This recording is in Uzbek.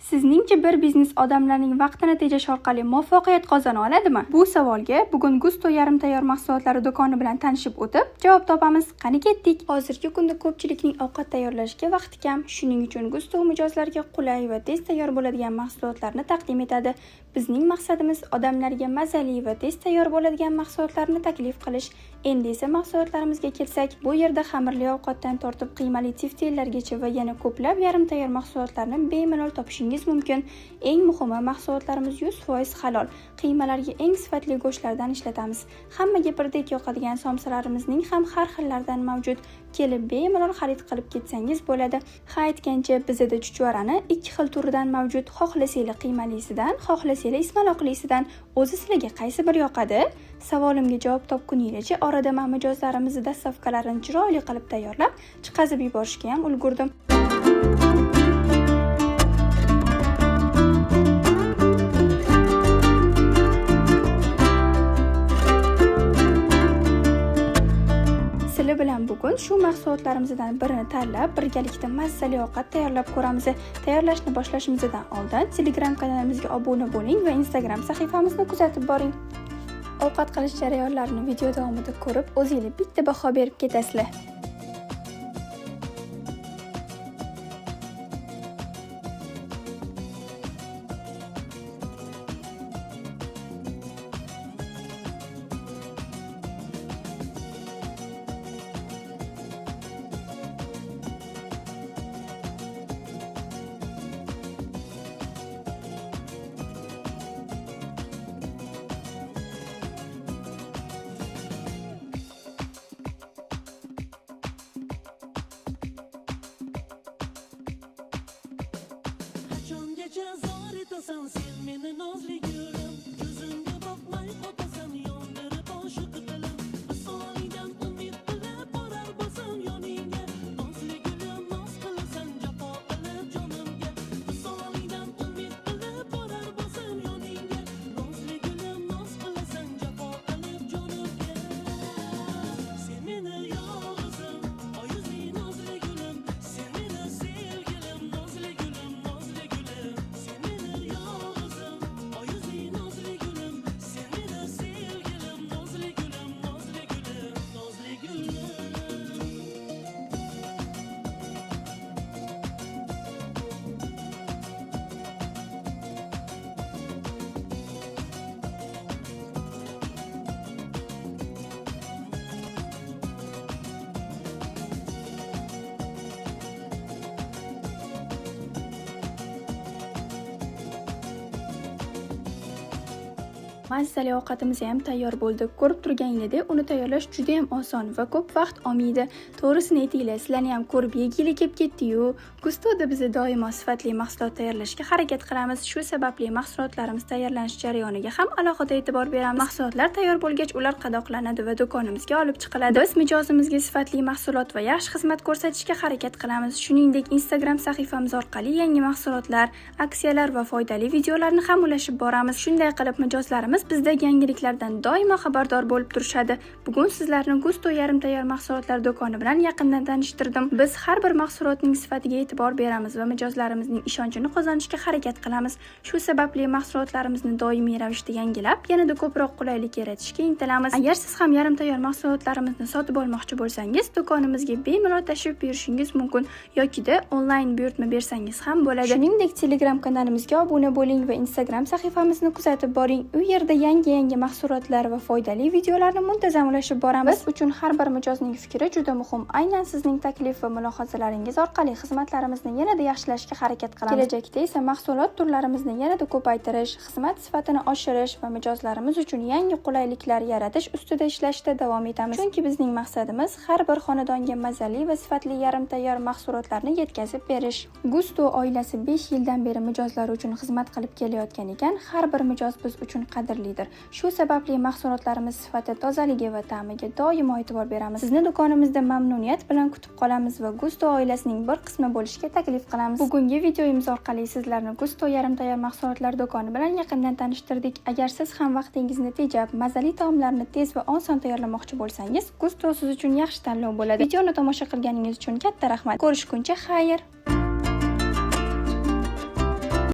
Sizningcha bir biznes odamlarning vaqtini tejash orqali muvaffaqiyat qozona oladimi? Bu savolga bugun Gusto yarim tayyor mahsulotlari do'koni bilan tanishib o'tib, javob topamiz. Qani ketdik. Hozirgi kunda ko'pchilikning ovqat tayyorlashga vaqti kam. Shuning uchun Gusto mijozlarga qulay va tez tayyor bo'ladigan mahsulotlarni taqdim etadi. Bizning maqsadimiz odamlarga mazali va tez tayyor bo'ladigan mahsulotlarni taklif qilish. Endi esa mahsulotlarimizga kelsak, bu yerda xamirli ovqatdan tortib qiymali teftellargacha va yana ko'plab yarim tayyor mahsulotlarni bemalol topishingiz mumkin. Eng muhimi, mahsulotlarimiz 100% halol. Qiymalarga eng sifatli go'shtlardan ishlatamiz. Hammaga birdek yoqadigan somsalarimizning ham har xillaridan mavjud. Kelib bemalol xarid qilib ketsangiz bo'ladi. Ha, aytgancha, bizda chuchvarani ikki xil turidan mavjud. Xohlasanglar qiymalisidan, xohlasanglar ismaloqlisidan. O'zi sizlarga qaysi biri yoqadi? Savolimga javob topguninglarcha orada men mijozlarimizni dastavkalarini chiroyli qilib tayyorlab, chiqazib yuborishga ham ulgurdim. Sizlar bilan bugun shu mahsulotlarimizdan birini tanlab, birgalikda mazzali ovqat tayyorlab ko'ramiz. Tayyorlashni boshlashimizdan oldin Telegram kanalimizga obuna bo'ling va Instagram sahifamizni kuzatib boring. Ovqat qilish jarayonlarini video davomida ko'rib, o'zingiz bitta baho berib ketasizlar. Qachongacha zor etasan sen meni nozli gulim, ko'zimga boqmay o'tasan yondirib oshiq dilim. Visolingdan umid qilib borar bo'lsam yoningga, nozli gulim noz qilasan jafo qilib jonimga. Visolingdan umid qilib borar bo'lsam yoningga, nozli gulim noz qilasan jafo qilib jonimga. Sen meni yolg'izim, oy yuzli nozli gulim, sen meni sevgilim, nozli gulim, nozli gulim. Sen meni yolg'izim, oy yuzli nozli gulim, sen meni sevgilim, nozli gulim, nozli gulim, nozli gulim. Mazzali ovqatimiz ham tayyor bo'ldi. Ko'rib turganingizdek, uni tayyorlash juda ham oson va ko'p vaqt olmaydi. To'g'risini aytinglar, sizlarni ham ko'rib yegili kelib ketdi-yu. Gustoda biz doimo sifatli mahsulot tayyorlashga harakat qilamiz. Shu sababli mahsulotlarimiz tayyorlanish jarayoniga ham alohida e'tibor beramiz. Mahsulotlar tayyor bo'lgach, ular qadoqlanadi va do'konimizga olib chiqiladi. Biz mijozimizga sifatli mahsulot va yaxshi xizmat ko'rsatishga harakat qilamiz. Shuningdek, Instagram sahifamiz orqali yangi mahsulotlar, aksiyalar va foydali videolarni ham ulashib boramiz. Shunday qilib, mijozlarimiz bizdagi yangiliklardan doimo xabardor bo'lib turishadi. Bugun sizlarni Gusto yarim tayyor mahsulotlar do'koni bilan yaqindan tanishtirdim. Biz har bir mahsulotning sifatiga e'tibor beramiz va mijozlarimizning ishonchini qozonishga harakat qilamiz. Shu sababli mahsulotlarimizni doimiy ravishda yangilab, yanada ko'proq qulaylik yaratishga intilamiz. Agar siz ham yarim tayyor mahsulotlarimizni sotib olmoqchi bo'lsangiz, do'konimizga bemalol tashrif buyurishingiz mumkin yokida onlayn buyurtma bersangiz ham bo'ladi. Shuningdek, Telegram kanalimizga obuna bo'ling va Instagram sahifamizni kuzatib boring. U yerda yangi-yangi mahsulotlar va foydali videolarni muntazam ulashib boramiz. Biz uchun har bir mijozning fikri juda muhim. Aynan sizning taklif va mulohazalaringiz orqali xizmatlarimizni yanada yaxshilashga harakat qilamiz. Kelajakda esa mahsulot turlarimizni yanada ko'paytirish, xizmat sifatini oshirish va mijozlarimiz uchun yangi qulayliklar yaratish ustida ishlashda davom etamiz. Chunki bizning maqsadimiz har bir xonadonga mazali va sifatli yarim tayyor mahsulotlarni yetkazib berish. Gusto oilasi 5 yildan beri mijozlar uchun xizmat qilib kelayotgan ekan, har bir mijoz biz uchun qadrlidir. Shu sababli mahsulotlarimiz sifati, tozaligi va ta'miga doimo e'tibor beramiz. Sizni do'konimizda mamnuniyat bilan kutib qolamiz va Gusto oilasining bir qismi bo'lishga taklif qilamiz. Bugungi videomiz orqali sizlarni Gusto yarim tayyor mahsulotlar do'koni bilan yaqindan tanishtirdik. Agar siz ham vaqtingizni tejab, mazali taomlarni tez va oson tayyorlamoqchi bo'lsangiz, Gusto siz uchun yaxshi tanlov bo'ladi. Videoni tomosha qilganingiz uchun katta rahmat. Ko'rishguncha xayr.